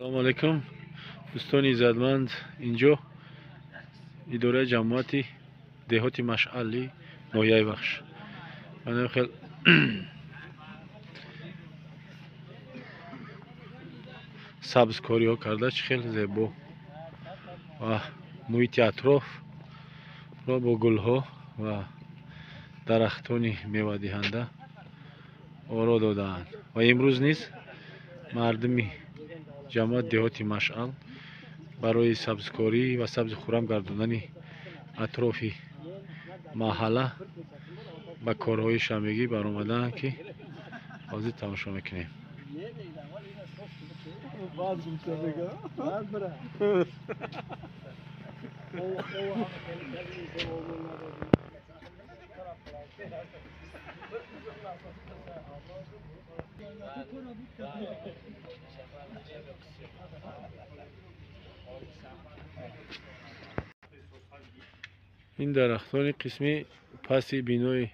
Салому алайкум, дӯстони иззатманд. Инҷо идораи ҷамоати деҳоти Машъали ноҳияи Вахш. Мана хел сабзкориҳо карда, чӣ хел зебо ва муҳити атрофро бо гулҳо ва дарахтони мевадиҳанда оро додаанд. Ва имрӯз низ мардуми ҷамоат деҳоти Машъал барои сабзкорӣ ва сабзи хуррам гардондани атрофи маҳалла ба корҳои шанбегӣ баромадаанд, ки ҳозир тамошо мекунем. Ин дарахтони қисми паси бинои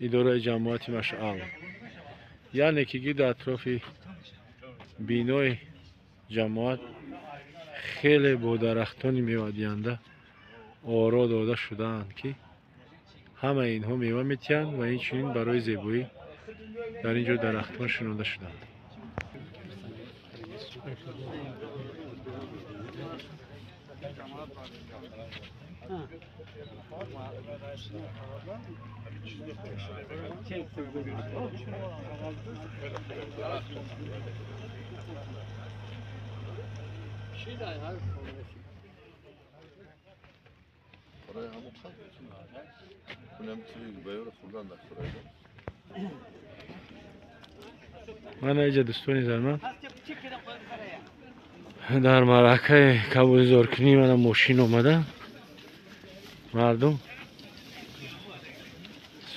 идораи ҷамоати Машъал, яъне ки гирди атрофи бинои ҷамоат хеле бо дарахтони мевадиҳанда оро дода шудаанд, ки ҳамаи инҳо мева метиҳанд ва инчунин барои зебоӣ дар ин ҷо дарахтон шинонда шудаанд. Мана иҷа, дӯстони зарман, дар маъракаи кабудизоркунӣ мана мошин омада, мардум,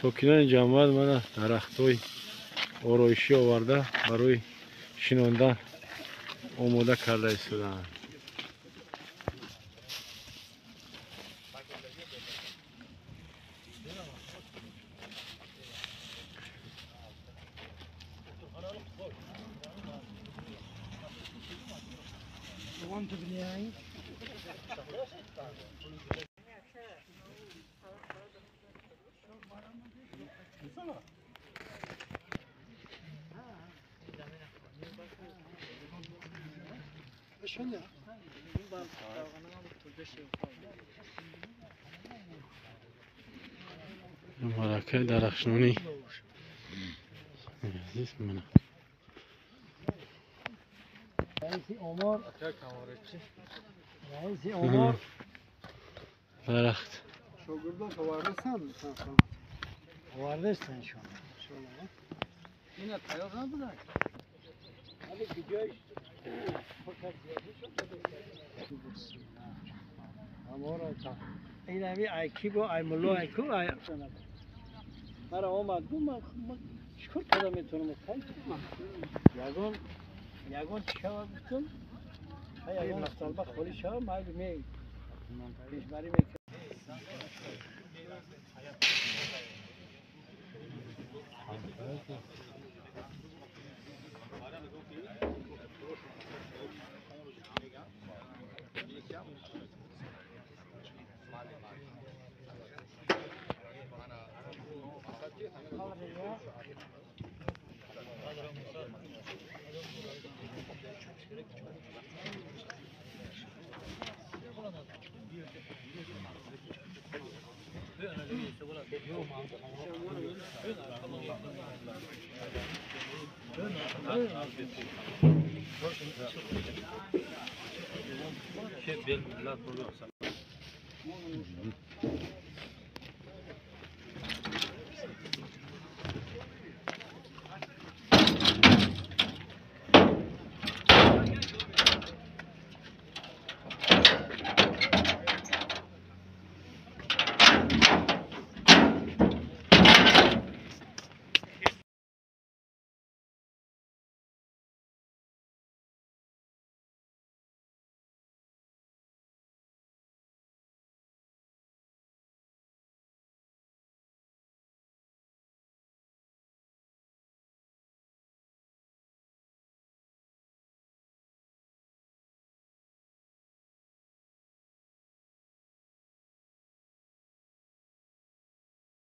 сокинони ҷамоат мана дарахтҳои ороишӣ оварда барои шинондан омода карда истодаанд. Маъракаи дарахтшинонӣ мана. Дарахт чикор карда метавонам? Ягон ягон чӣ шава гуфтум, ягон столба холӣ шава, майли ме пешбарӣ мекунам.